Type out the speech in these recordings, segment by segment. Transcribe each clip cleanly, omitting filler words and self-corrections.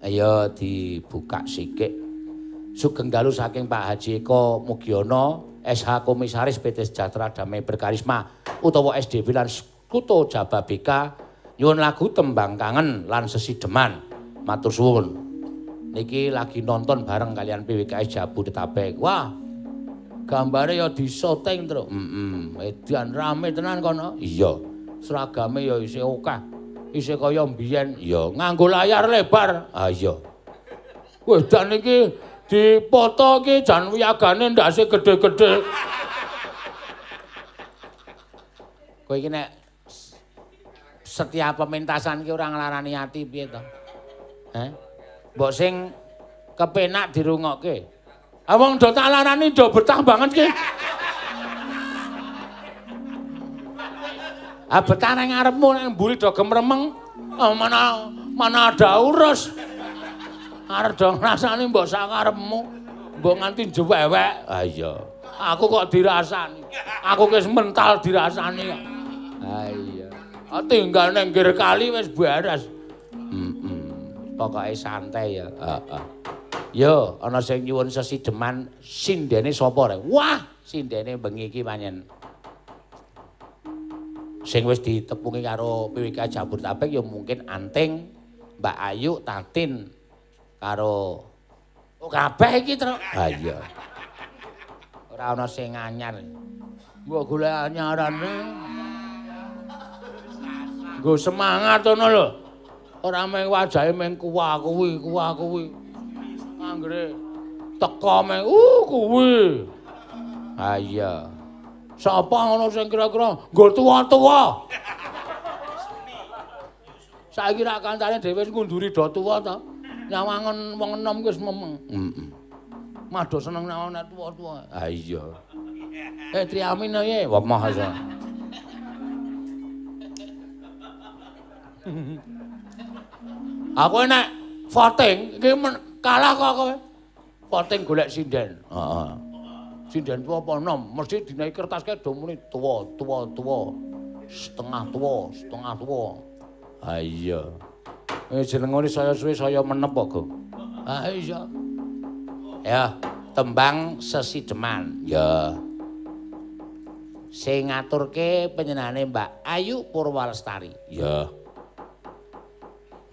Ayo dibuka sikik. Sugeng dalu saking Pak Haji Eko Mugiono, SH Komisaris PT Sejahtera Damai Berkarisma utawa SDB lan Sekutu Jababeka, nyuwun lagu Tembang Kangen lan Sesideman. Matur suwun. Niki lagi nonton bareng kalian PWKS Jabodetabek. Wah. Gambare ya disoting, Truk. Heeh, edan rame tenan kono. Iya. Seragame ya isih akeh. Isih kaya mbiyen. Ya, nganggo layar lebar. Ah iya. Wedan iki dipoto iki jan wiyagane ndase gedhe-gedhe. Kowe iki nek setiap pementasan iki ora nglarani ati piye to? Heh. Mbok sing kepenak dirungokke. Ah wong do tak larani do betah banget ki. Ah betah nang ngarepmu nang mburi do gemremeng. Ah, mana mana ada urus. Arep do ngrasani mbok sak karepmu. Mbok nganti jewewek. Ah iya. Aku kok dirasani. Aku wis mental dirasani kok. Ah iya. Ah tinggal nang nggir kali wis beres. Heeh. Pokoke santai ya. Heeh. Yo, ana sing nyuwun sesideman sindene sapa rek? Wah, sindene bengi iki pancen. Sing wis ditepungi karo PWK Jabodetabek ya mungkin Anting, Mbak Ayu, Tatin karo oh kabeh iki, Truk. Ha iya. Ora ana sing anyar. Mbok golek anyarane. Nggo semangat ngono lho. Ora mung wajahe mung kuwa kuwi, kuwa kuwi. Anggere teko mung kuwi. Ha iya. Sapa ngono sing kira-kira nggo tuwa-tuwa. Saiki rak kancane dhewe wis ngunduri do tuwa ta. Nyawangen wong enom wis memeng. Heeh. Mah do seneng nyawang nek tuwa-tuwa. Ha iya. Eh Triamin piye? Wemah iso. Aku nek voting iki kalah kok kowe. Voting golek sinden. Heeh. Sinden tuwa apa enom? Mesti dinaiki kertas kae do muni tuwa, tuwa, tuwa. Setengah tuwa, setengah tuwa. Ha iya. Jeneng ngene saya suwe saya menep kok, Gong. Ha iya. Ya, tembang sesideman. Ya. Sing ngaturke panjenengane Mbak Ayu Purwalestari. Ya.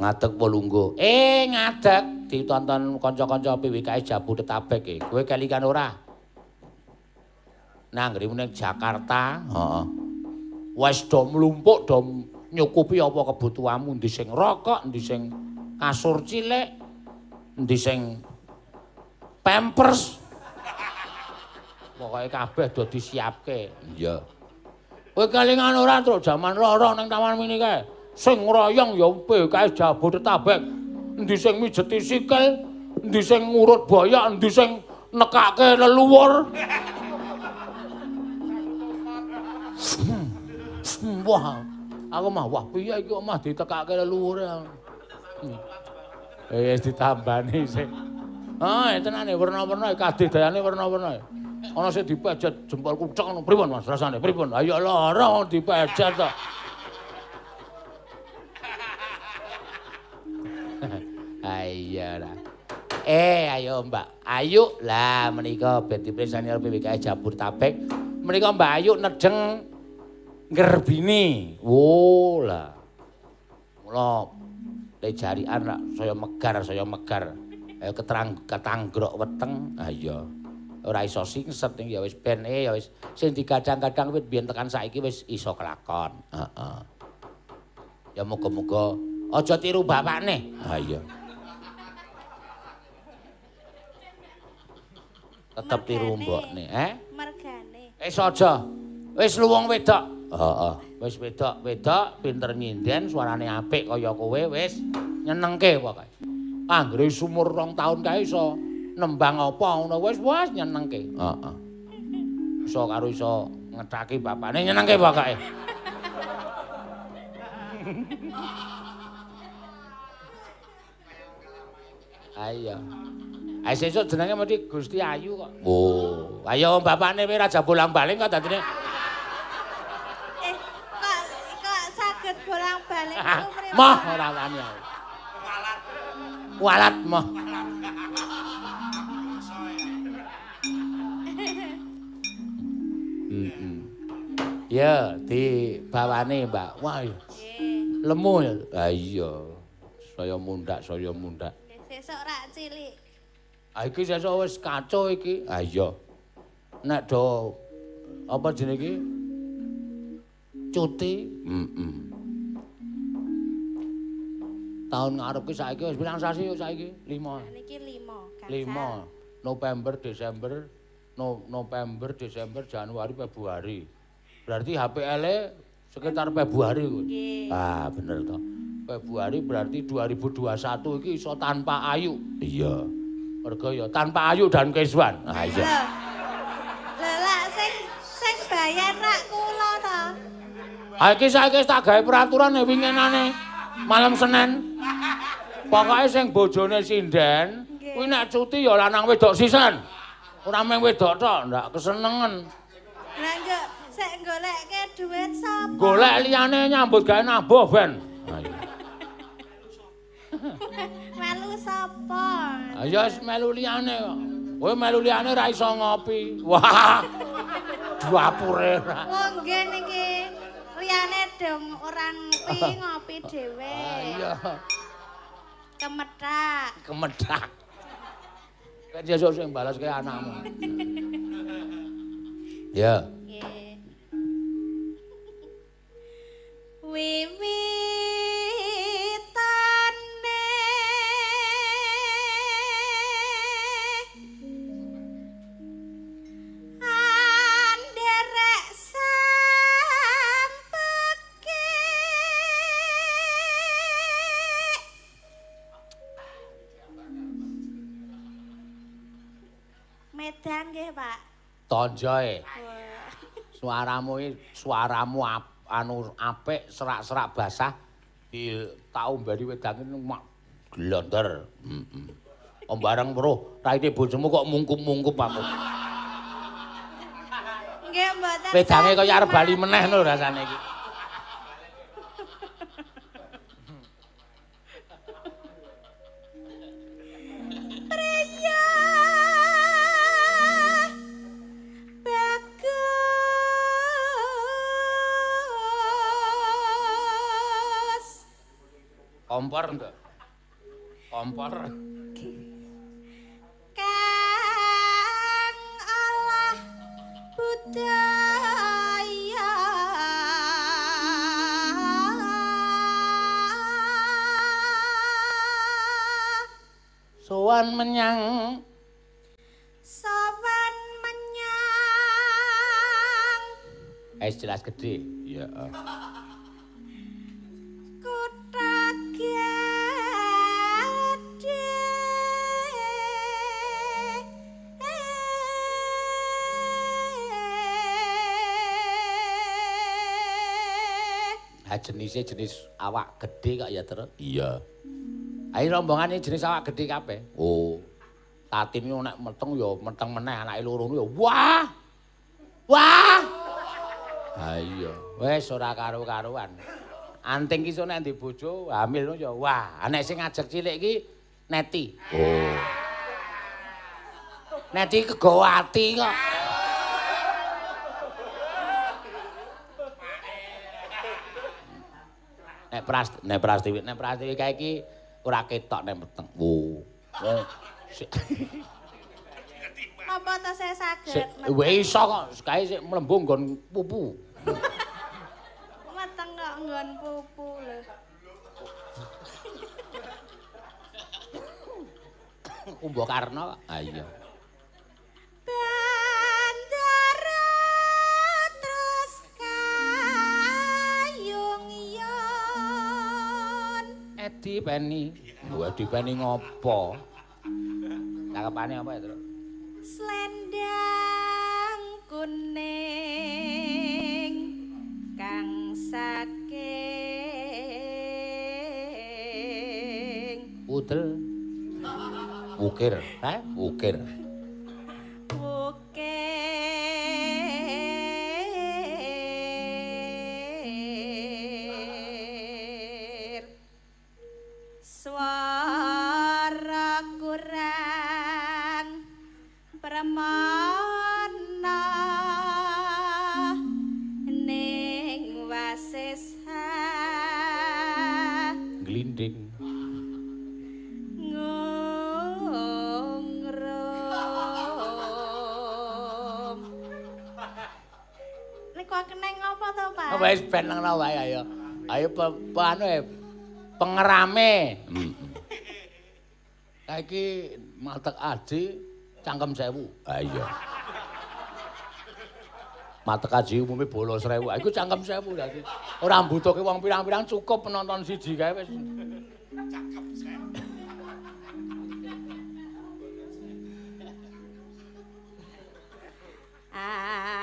Ngadeg apa lungguh? Ngadeg ditonton kanca-kanca PWKS Jabodetabek e. Kowe kelikan ora? Nang ngrimu ning Jakarta, heeh. Wis do mlumpuk do nyukupi apa kebutuhanmu, endi sing rokok, endi sing kasur cilik, endi sing pampers. Pokoke kabeh do disiapke. Iya. Kowe kelingan ora, Truk, jaman roro ning Taman Mini kae? Sing ngroyong ya PWKS Jabodetabek. Endi sing mijeti sikil, endi sing ngurut boyok, endi sing nekake leluwur. Wah, aku mah wah piye iki kok mah ditekake leluwure. Wis ditambani sik. Ah, tenane werna-werna kadidayane werna-werna. Ana sing dipejet jempol kucek ngono. Pripun Mas rasane? Pripun? Ayo lara dipejet to. Ayo lah. Ayo Mbak Ayu lah menika ben dipirsani karo PWKS Jabodetabek. Menika Mbak Ayu nedeng nggerbini. Oh lah. Mula le jarikan rak saya megar, saya megar. Ayo ketanggrok weteng. Ha iya. Ora iso singset ya wis ben ya wis sing digadang-gadang wit biyen tekan saiki wis iso kelakon. Heeh. Ya muga-muga aja tiru bapakne. Ha iya. Tetep tiru mbokne, eh? Mergane. Wis aja. Wis luwung wedok. Heeh. Wis wedok, wedok pinter nyinden, suarane apik kaya kowe wis nyenengke pokoke. Anggere sumur 2 tahun kae iso nembang apa ngono wis wis nyenengke. Heeh. Iso karo iso ngethaki bapakne nyenengke pokoke. Ayo. Ayo sesuk jenenge mesti Gusti Ayu kok. Oh, ayo bapakne kowe raja bolang-baling kok dadine. Kok saged bolang-baling iku mripun? Mah ora wani aku. Walat moh. Ya, dibawane, Mbak. Wah. Lemu ya. Ha iya. Saya mundak, saya mundak. Sesuk rak cilik. Ha iki sesuk wis kacau iki. Ha iya. Nek do apa jenenge iki? Cuti. Heeh. Tahun ngarep ki saiki wis pirang sasi yo saiki? 5. Niki 5. 5. November, Desember, November, Desember, Januari, Februari. Berarti HPL-e sekitar Februari kuwi. Ah, bener to. Februari berarti 2021 iki iso tanpa ayu. Iya. Mergo ya tanpa ayu dan Keswan. Ah iya. Lha lak sing bayar rak kula to. Ha iki saiki wis tak gawe peraturan winginane malam Senin. Pokoke sing bojone sinden kuwi nek cuti ya lanang wedok sisan. Ora mung wedok tok, ndak kesenengen. Lah njuk sik golekke dhuwit sapa? Golek liyane nyambut gawe nabuh ben. Ayo. Melu sapa? Ayo wis melu liyane kok. Kowe melu liyane ora iso ngopi. Wah. Dapure ora. Wong nggih niki liyane do ora ngopi, ngopi dhewe. Iya. Kemethak. Kemethak. Kan sesuk sing balas kaya anakmu. Ya. Nggih. Wiwitane anderek sampeke Medan nggih, Pak. Tonjoe. Suaramu iki suaramu anu apik serak-serak basah di tau mbari wedang iki mak glonder. Heeh. Om bareng weruh raine bojomu kok mungkup-mungkup aku. Nggih mboten. Wedange kaya arep bali meneh lho rasane iki. Kompor enggak? Kompor. Kang olah budaya sowan menyang sowan menyang es jelas gede. Iya. Jenisnya jenis awak gede kok ya, Tru? Iya. Ayo rombongane jenis awak gede kabeh. Oh. Tatin yo nek meteng yo meteng meneh anake loro yo. Wah. Wah. Ha iya. Wis ora karo-karuan. Anting ki iso nek ndek bojo hamil yo wah, nek sing ngajak cilik iki Neti. Oh. Neti kegawa ati kok. Nek Prastiwi kae iki ora ketok nek meteng. Oh. Apa to saya saged? Wis iso kok, kae sik mlembu nggon pupu. Meteng kok nggon pupu lho. Kumbakarna kok. Ha iya. Bandara terus kayung yon. Edi Peni. Lho Edi Peni ngopo? Cakepane apa ya, Tru? Slendang kuning kang saking udel. Ukir, ha? Ukir. Ukir. Swara Remana ning wasesa glinding ngungrum. Niku keneng apa to, Pak? Wis ben nang wae ayo. Ayo anu pengerame. Saiki matek aji cangkem 1000. Ha iya. Matek aji umume bolos 1000. Iku cangkem 1000 dadi. Ora mbutuhke wong pirang-pirang cukup penonton siji kae wis. Cangkem 1000.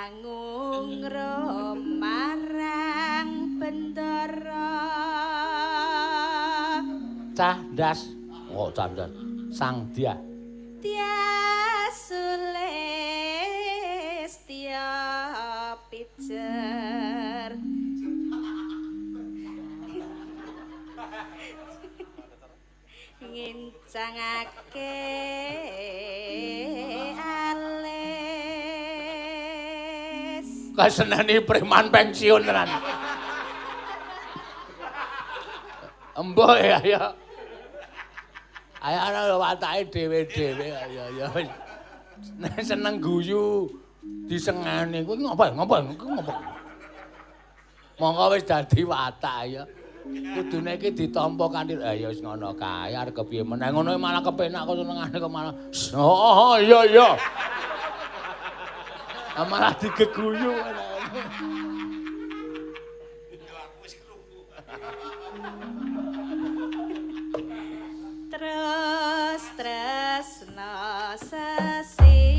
Angungrum marang bendara. Cah ndas. Oh, cah ndas. Sang Dyah. Dyah Sulistya pijer. Ngincangake alis. Kaseneni preman pensiun tenan. Embo ya ya. Ayo ana watake dhewe-dhewe ya ya wis. Nek seneng guyu disengani kuwi ngopo ngopo ngopo. Monggo wis dadi watak ya. Kudune iki ditampa kanthi ya wis ngono kae arep kepiye meneh ngono malah kepenak kok senengane kok malah oh iya iya. Malah digeguyu. Aku wis krungu. Terus tresno sesideman.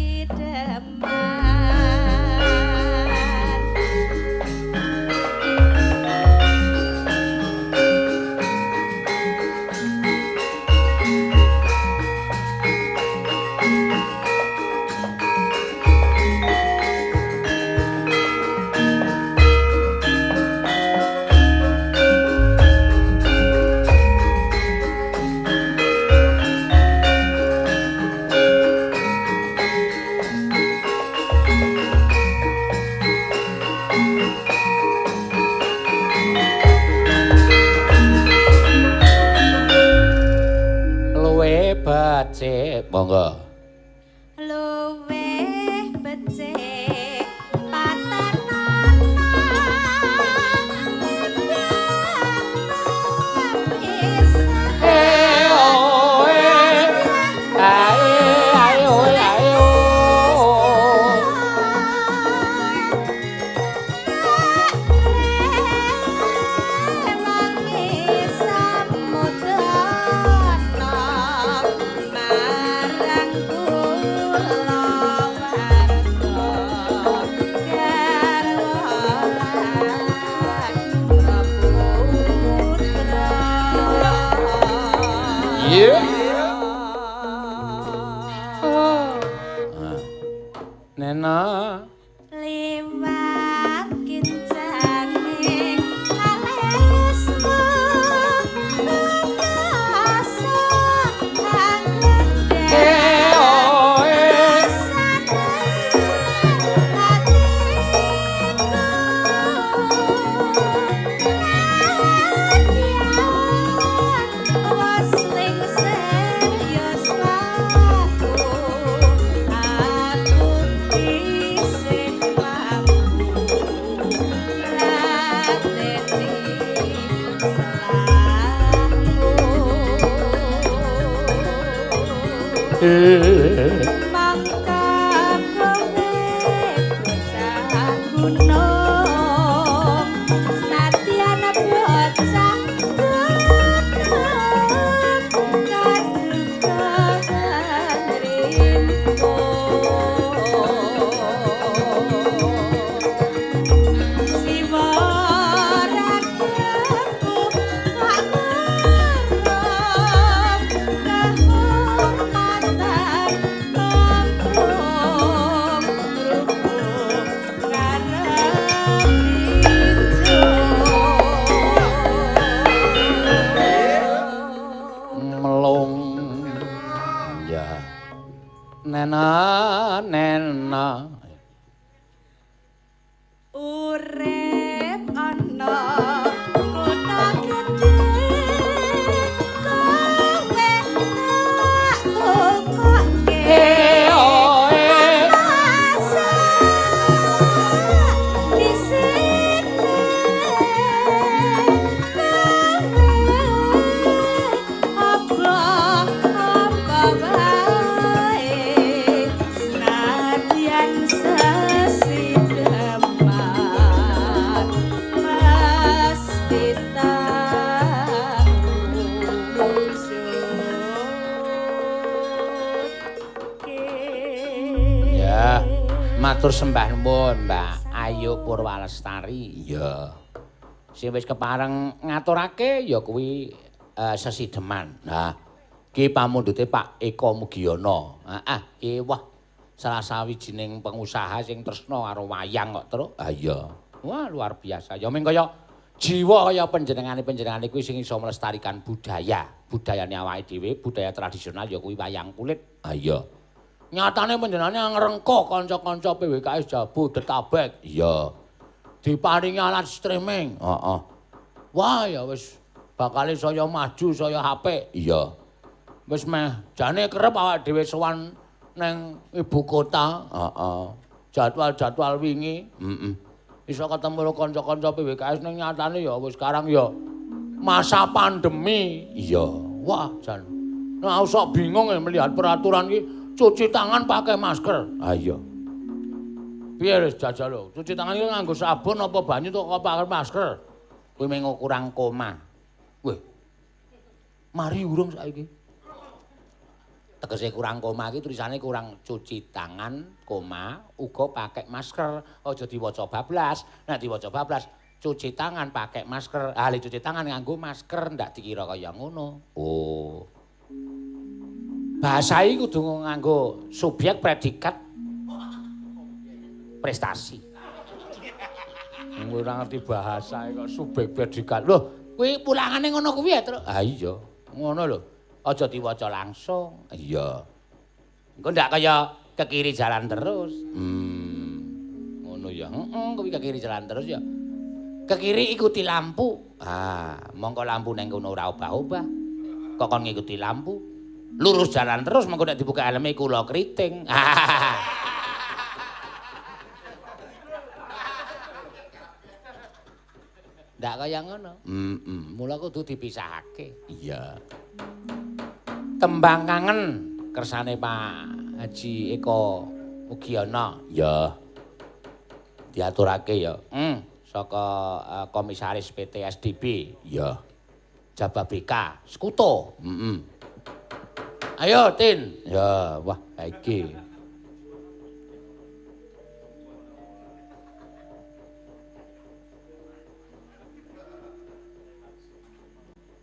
Becik, monggo. Luwih becik patenana Nena liwat kincaning alismu rasa mangka kowe bocah gunung senadyan bocah gunung kaduka rimpo siwa ragaku melung ya. Nena nena. Urip ana kota gedhe kowe tak tukokke. Matur sembah nuwun Mbak Ayu Purwalestari. Iya. Sing wis kepareng ngaturake ya kuwi sesideman. Nah, ki pamundhute Pak Eko Mugiyono. Heeh, ki wah salah sawijining pengusaha sing tresna karo wayang kok, Truk. Ha iya. Wah, luar biasa. Ya ming kaya jiwa kaya panjenengane-panjenengane kuwi sing iso melestarikan budaya, budayane awake dhewe, budaya tradisional ya kuwi wayang kulit. Ha iya. Nyatane panjenengane ngrengkuh kanca-kanca PWKS Jabodetabek. Iya. Diparingi alat streaming. Heeh. Wah, ya wis bakale saya maju, saya apik. Iya. Wis meh jane kerep awake dhewe sowan nang ibu kota. Heeh. Jadwal-jadwal wingi. Heeh. Iso ketemu karo kanca-kanca PWKS ning nyatane ya wis sekarang ya masa pandemi. Iya. Wah, jan. Nah, aku sok bingung ya melihat peraturan iki. Cuci tangan pakai masker. Ha iya. Piye wis jajal lho? Cuci tangan iki nganggo sabun apa banyu kok pakai masker? Kuwi mung kurang koma. Weh. Mari urung saiki. Tegese kurang koma iki tulisane kurang cuci tangan, koma, uga pakai masker. Aja diwaca bablas. Nek diwaca bablas, cuci tangan pakai masker. Ah, cuci tangan nganggo masker ndak dikira kaya ngono. Oh. Bahasa iki kudu nganggo subjek, predikat, prestasi. Ora ngerti bahasa kok subjek predikat. Loh, kuwi pulangane ngono kuwi ya, Truk? Ha iya, ngono lho. Aja diwaca langsung. Iya. Engko ndak kaya ke kiri jalan terus. Ngono ya. Heeh, kuwi ke kiri jalan terus ya. Ke kiri ikuti lampu. Ah, mongko lampu nang kono ora obah-obah. Kok kon ngikuti lampu? Lurus jalan terus mengko nek dibuka helme kula keriting. Ndak kaya ngono. Heeh, mula kudu dipisahake. Iya. Tembang kangen kersane Pak Haji Eko Mugiyono. Ya. Diaturake ya. Saka Komisaris PT SDB. Ya. Jababeka, Sekuto. Heeh. Ayo, Tin. Ya, wah, iki.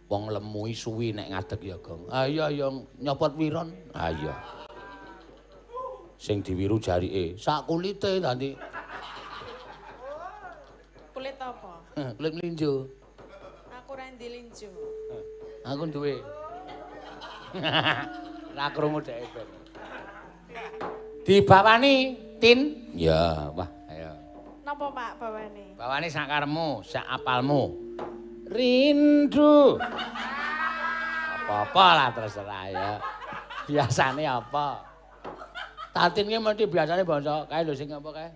Wong lemu suwi nek ngadeg ya, Gong. Ah iya ya nyopot wiron. Ah iya. Sing diwiru jarike, sak kulite nanti. Kulit apa? Kulit mlinjo. Aku ora ndek linjo. Aku duwe. Ra krungu dhek ben. Dibawani, Tin. Ya, wah, ayo. Napa, Pak, bawane? Bawane sak karepmu, sak apalmu. Rindu. Apa-apa lah terserah ya. Biasane apa? Tatin ki mesti biasane bangsa kae lho sing apa kae?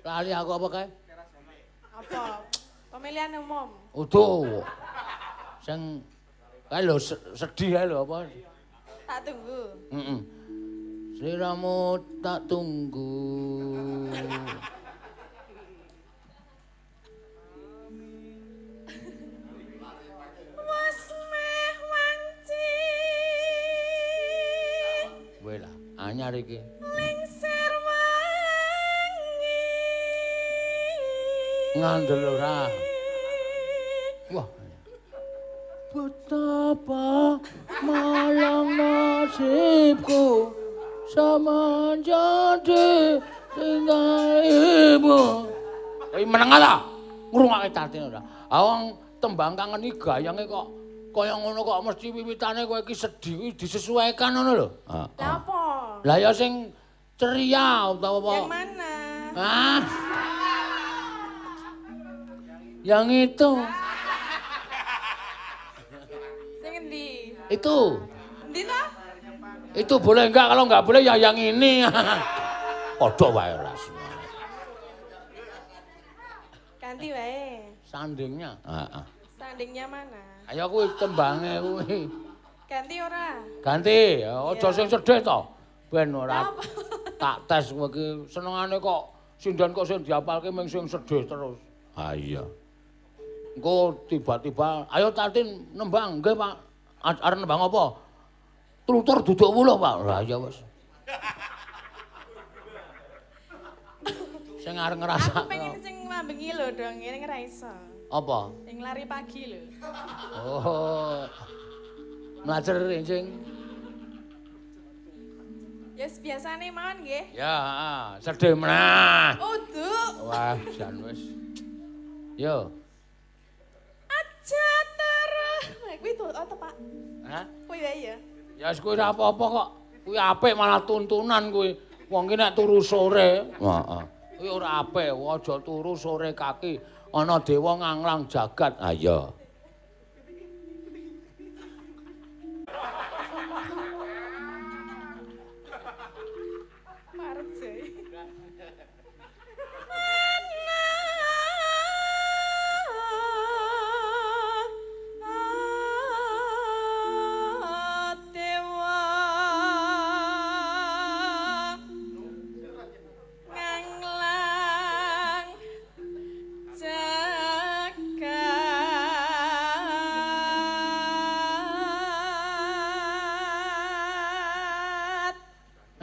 Lali aku apa kae? Apa? Pemilihan umum. Uduh. Sing kae lho sedih kae lho apa? Tak tunggu. Heeh. Sliramu tak tunggu. Wes meh wanci. Kowe lah anyar iki. Lingsir wangi. Ngandel ora. Wah. Betapa malang nasibku semenjak ditinggal ibu. Kowe meneng ta? Ngrungokke Tatin ora? Wong tembang kangen iki gayange kok kaya ngono kok mesti wiwitane kowe iki sedih, disesuaikan ngono lho. Lha apa? Lah ya sing ceria utawa apa? Yang mana? Ah. Yang itu. Sing endi? Itu. Endi ta? Itu boleh enggak? Kalau enggak boleh ya yang ini. Padha wae rasane. Ganti wae. Sandingnya. Heeh. Sandingnya mana? Ayo kuwi tembange kuwi. Ganti ora? Ganti, aja sing sedih to. Ben ora tak tes kowe iki senengane kok sinden kok sing diapalke mung sing sedih terus. Ha iya. Engko tiba-tiba ayo Tatin nembang, nggih Pak. Arep nembang apa? Trutur duduk wuluh, Pak. Lah iya wis. Sing arep ngrasakno. Aku pengen sing mambengi lho dong, ngene ora iso. Apa? Sing lari pagi lho. Oh. Mlajer enjing. Yes, biasane mawon nggih. Ya, heeh, sedih meneh. Uduk. Wah, jan wis. Yo. Aja terus. Kuwi to apa, Pak? Hah? Kuwi wae ya. Ya wis kuwi ora apa-apa kok. Kuwi apik malah tuntunan kuwi. Wong ki nek turu sore, heeh. Kuwi ora apik, aja turu sore kaki. Ana dewa nganglang jagat. Ha iya.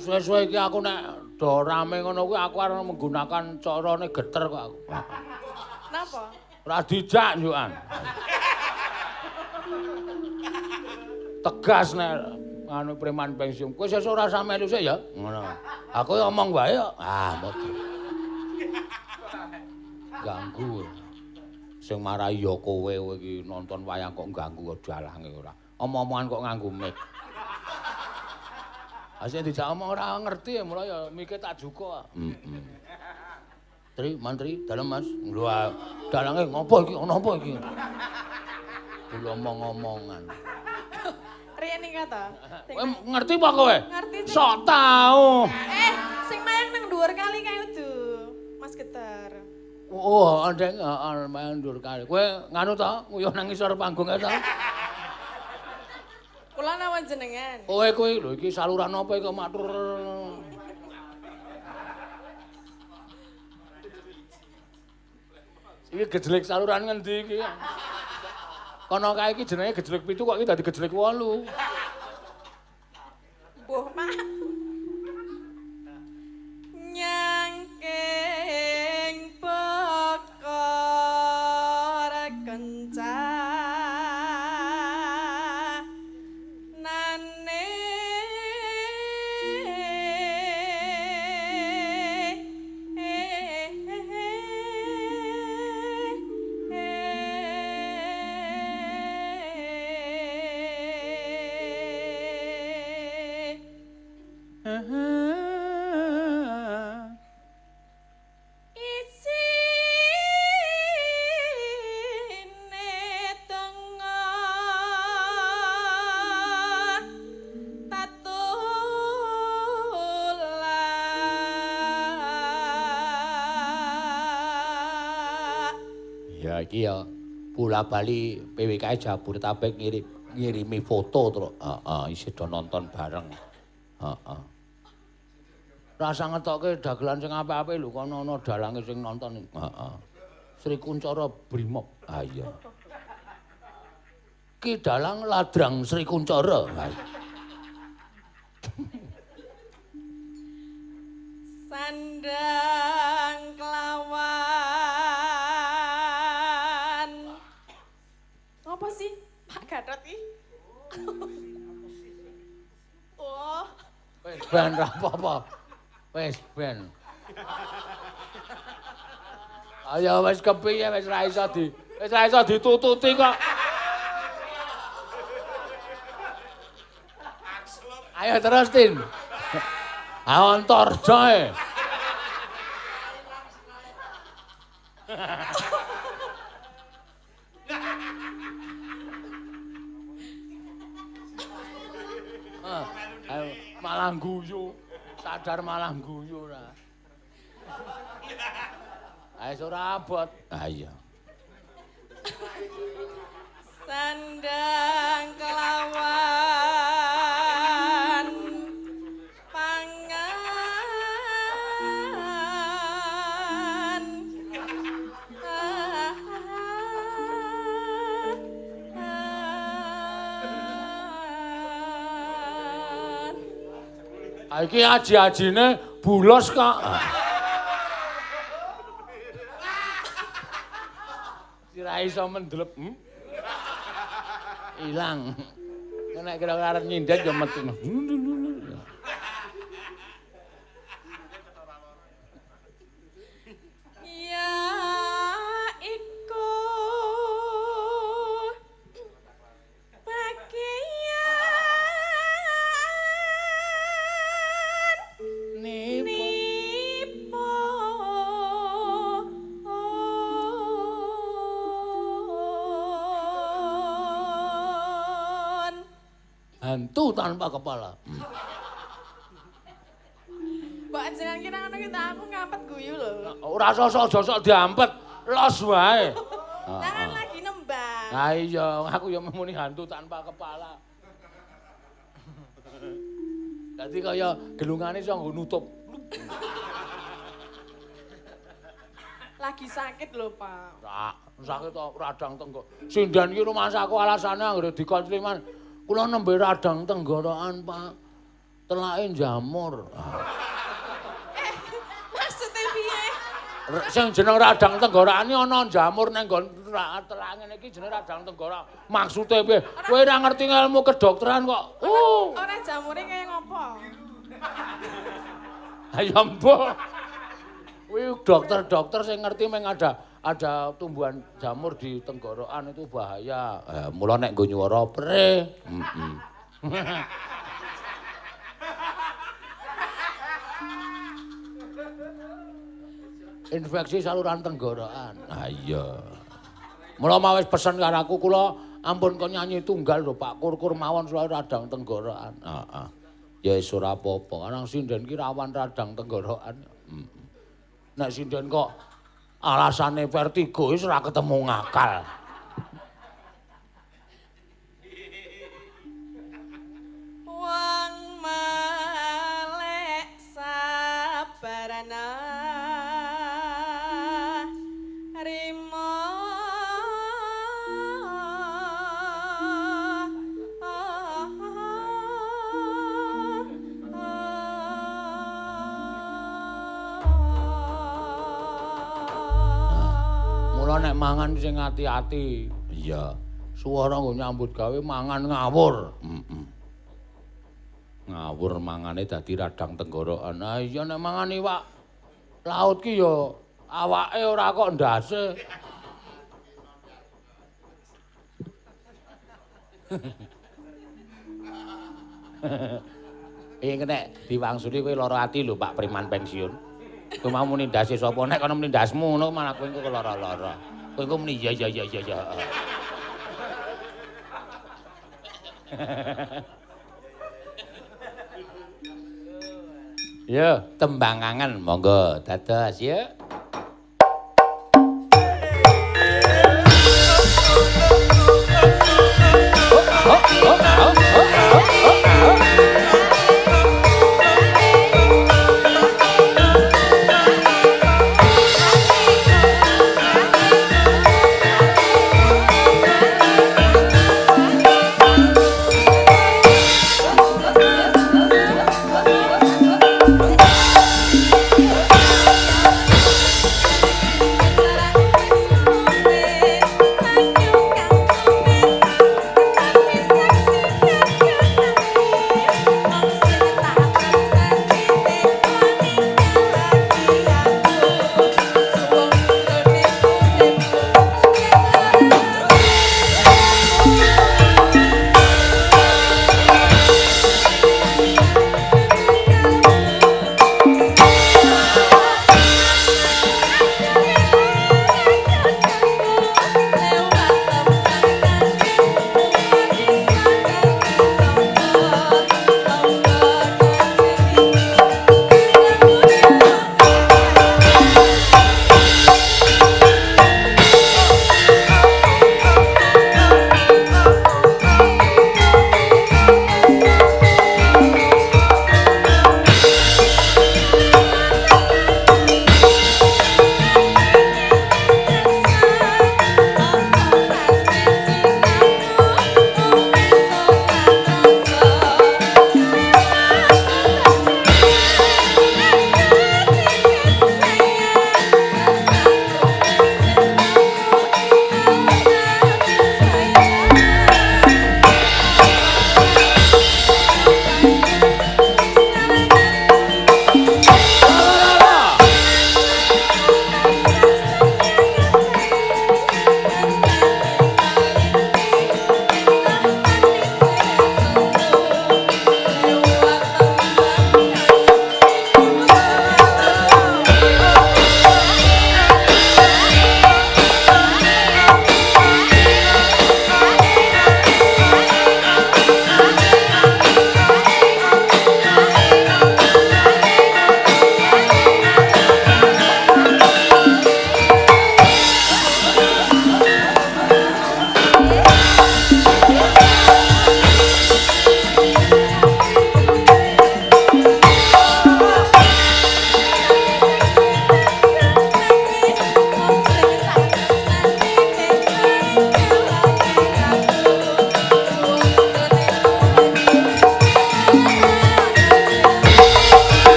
Suwe-suwe iki aku nek do rame ngono kuwi aku arep menggunakan carane geter kok aku. Napa? Ora dijak njukan. Tegas nek anu preman pensiun. Kowe sesuk ora usah melu sik ya. Ngono. Aku ya omong wae kok. Ah, mboten. Ganggu. Sing marai ya kowe iki nonton wayang kok ganggu dalange ora. Omong-omongan kok nganggo mic. Asih dijak omong ora ngerti ya mula ya mike tak juko. Heeh. Tri, mantri, dalem Mas. Lho dalange ngopo iki? Ana apa iki? Kula omong-omongan. Riyen iki ta? Kowe ngerti apa kowe? Ngerti sing. Sok tau. Sing mayang nang dhuwur kali kae udu. Mas Geter. Oh, ndek heeh mayang dhuwur kali. Kowe nganu ta, nguyuh nang ngisor panggung ta? Kula nawan jenengan. Kowe kuwi lho iki saluran apa iki matur. Iki gejlek saluran ngendi iki? Kono kae iki jenenge gejlek 7 kok iki dadi gejlek 8. Mbuh, Pak. Nyangking pekor kencan. Iki ya bola-bali PWK Jabodetabek ngirimi foto terus. Heeh, isih do nonton bareng. Heeh. Rasa ngetokke dagelan sing apik-apik lho kono ana dalange sing nonton. Heeh. Sri Kuncara Brimob. Ha iya. Ki dalang ladrang Sri Kuncara. Sandang kelawan. Apa sih Pak Gatot iki? Oh. Wis ben ra apa-apa. Wis ben. Ayo wis kepiye wis ra iso di wis ra iso ditututi kok. Ayo terus Tin. Ah Antarja e. Malah guyu. Sadar malah guyu ora. Ayo ora abot. Ah iya. Sandang kelawan pangan Iki aji-ajine bulos kok. Sirahe iso mendelep. Ilang. Nek kira-kira arep nyindet ya metu. Ya iku bagian nipu. Hantu tanpa kepala. Mbak jenengan kira ngono kita aku ngampet guyu lho. Ora sosok-sosok diampet, los wae. Lah kan lagi nembang. Ha iya, aku ya muni hantu tanpa kepala. Dadi kaya gelungane iso nggo nutup. Lagi sakit lho, Pak. Sakit kok radang tenggorokan. Sinden iki rumangsaku alasane anggere dikonsliman. Kula nembe radang tenggorokan, Pak. Telake jamur. Maksudnya piye? Sing jeneng radang tenggorokan iki ana jamur nang nggon telak ngene iki jeneng radang tenggorokan. Maksude piye? Kowe ora ngerti ilmu kedokteran kok. Ora jamure kaya ngopo? Ayo mbok. Kuwi dokter-dokter sing ngerti meng ada tumbuhan jamur di tenggorokan itu bahaya. Mula nek nggo nyuwara pre. Infeksi saluran tenggorokan. Ah iya. Mula mau wis pesen karo aku kula ampun kon nyanyi tunggal lho Pak, kur-kur mawon soal radang tenggorokan. Heeh. Ya wis ora apa-apa. Nang sinden ki rawan radang tenggorokan. Nek sinden kok alasane vertigo wis ora ketemu ngakal. Wong melek sabarana rima Mula nek mangan sing ati-ati. Iya. Suwara nggo nyambut gawe mangan ngawur. Ngawur mangane dadi radang tenggorokan. Ah iya nek mangan iwak laut ki ya awake ora kok ndase. Iki nek diwangsuli kowe lara ati lho Pak preman pensiun. Kowe mau muni ndase sapa nek kono muni ndasmu ngono malah kowe engko lara-lara. Kowe engko muni ya ya ya ya ya. Ya, tembangangan monggo dados ya.